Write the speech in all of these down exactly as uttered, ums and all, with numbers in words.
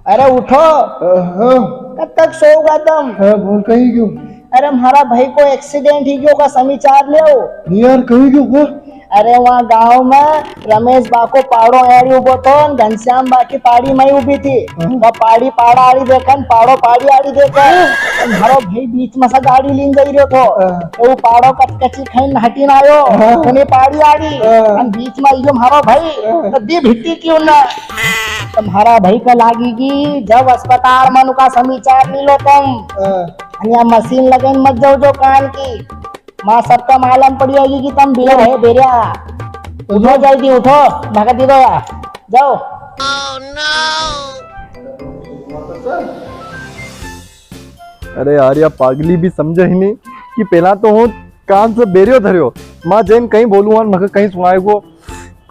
अरे उठो। अ, हाँ। कब तक सोओगा तम? हाँ, बोल, कई क्यों? अरे, म्हारा भाई को accident ही क्यों का समाचार ले आओ। नी यार, कई क्यों को? अरे, वां गांव में रमेश बा को पाड़ो आड़ी उबो थो, घनश्याम बा की पाड़ी में उबी थी। हाँ। वो पाड़ी पाड़ा आड़ी देखन, पाड़ो पाड़ी आड़ी देखन। म्हारो भाई बीच में से गाड़ी लीन जाई रह्यो थो। हाँ। तो वो पाड़ो कचकची खाई हटी ना आयो। हाँ। उन्हें पाड़ी आड़ी। हाँ। अन बीच में आयो म्हारो भाई। हाँ। तो दी भिट्टी की उन्ने। तो म्हारा भाई का लागी कि जब अस्पताल में उनका समाचार मिलो तम। हाँ। अन या मशीन लगन मत जाओ जो कान की। मां सबका मालूम पड़ी जाएगी कि तम बिला है बेरिया। उठो जल्दी उठो, भगत दे दो या। जाओ। अरे यार, या पागली भी समझे ही नी कि पहला तो हूँ कान से बेरियो धरियो, मां जैन कई बोलूँ और मखे कई सुनाएगो।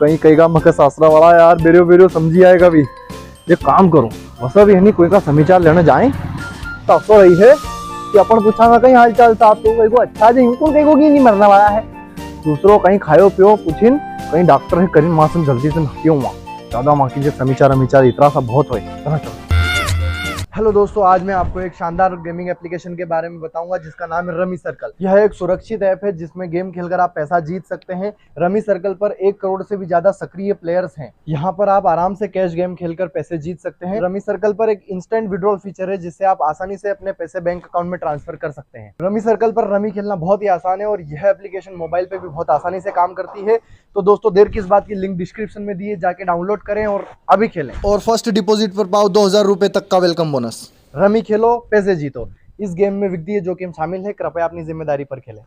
कई कहेगा मखे सासरा वाला यार बेरियो बेरियो समझी आएगा भी। एक काम करूँ, वैसा भी है नी कोई का समाचार लेने जाए तो असो रही है कि अपन पूछांगा कई हाल चाल साहब तो कई को अच्छा जी कौन कई को की नी मरने वाला है। दूसरो कई खायो पियो पूछिन कई डॉक्टर है करीन मां से जल्दी से नहाती हूँ वहाँ। ज्यादा मां की जो समाचार अमिचार इतना सा बहुत होए। चलो, चलो। हेलो दोस्तों, आज मैं आपको एक शानदार गेमिंग एप्लीकेशन के बारे में बताऊंगा जिसका नाम है रमी सर्कल। यह एक सुरक्षित ऐप है जिसमें गेम खेलकर आप पैसा जीत सकते हैं। रमी सर्कल पर एक करोड़ से भी ज्यादा सक्रिय प्लेयर्स हैं। यहाँ पर आप आराम से कैश गेम खेलकर पैसे जीत सकते हैं। रमी सर्कल पर एक इंस्टेंट विड्रॉल फीचर है जिससे आप आसानी से अपने पैसे बैंक अकाउंट में ट्रांसफर कर सकते हैं। रमी सर्कल पर रमी खेलना बहुत ही आसान है और यह एप्लीकेशन मोबाइल पे भी बहुत आसानी से काम करती है। तो दोस्तों, देर किस बात की, लिंक डिस्क्रिप्शन में दिए, जाके डाउनलोड करें और अभी खेलें। और फर्स्ट डिपॉजिट पर पाओ दो हजार रुपए तक का वेलकम बोनस। रमी खेलो, पैसे जीतो। इस गेम में वित्तीय जोखिम शामिल है, कृपया अपनी जिम्मेदारी पर खेलें।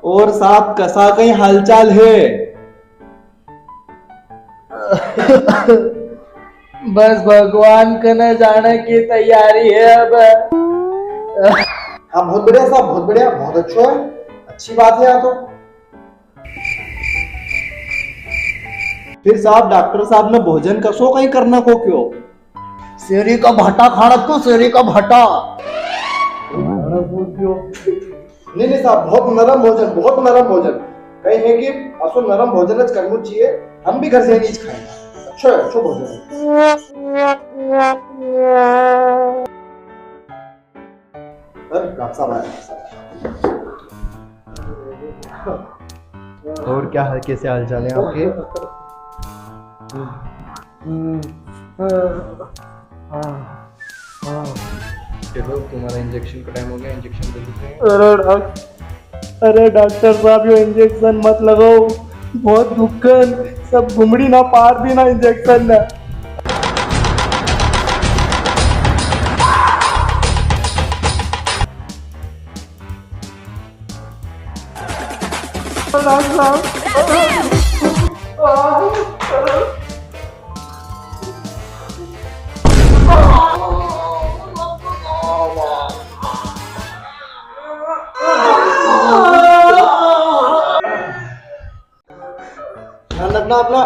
और साहब, कसा कई हालचाल है? बस भगवान कने जाने की तैयारी है अब। हाँ, बहुत बढ़िया साहब, बहुत बढ़िया, बहुत अच्छो है, अच्छी बात है। या तो फिर साहब, डॉक्टर साहब ने भोजन कसो कई करना को क्यों? सेरी का भाटा खाना को, सेरी का भाटा। खाना को क्यों? नहीं, नहीं साहब, बहुत नरम भोजन, बहुत नरम भोजन। कई है कि असो नरम भोजन ज करना चाहिए, हम भी घर से नीच खाएंगे। अच्छा है, अच्छा भोजन है। अरे, डॉक्टर साहब आए। और क्या हाल, कैसे हाल चाल है आपके? चलो, तुम्हारा इंजेक्शन का टाइम हो गया, इंजेक्शन दे देते हैं। अरे डॉक-, अरे डॉक्टर साहब, यो इंजेक्शन मत लगाओ, बहुत दुखन, सब घुमड़ी ना पार दी ना इंजेक्शन ने। ध्यान रखना अपना।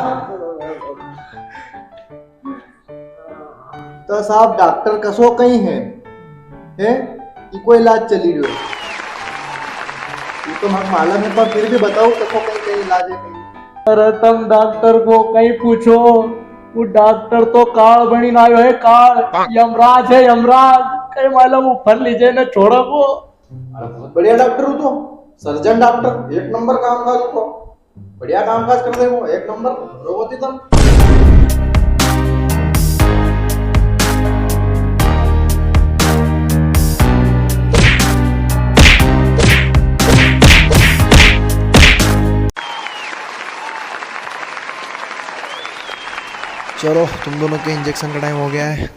तो साहब, डॉक्टर कसो कई है, हैं? इको इलाज चली रह्यो है। ये तो मत मालूम है, पर फिर भी बताओ, कसो कई, कई इलाज है कई? अरे, तम डॉक्टर को कई पूछो, वो डॉक्टर तो काल बनी ना आयो है, काल। यमराज है, यमराज। कई मालूम, वो फर लीजे ने छोड़ा वो। अरे, बहुत बढ़िया डॉक्टर हो तो, सर्जन डॉक्टर, एक नंबर काम काज को। बढ़िया काम काज कर दे वो, एक नंबर रोबोट ही तम। चलो, तुम दोनों के इंजेक्शन का टाइम हो गया है।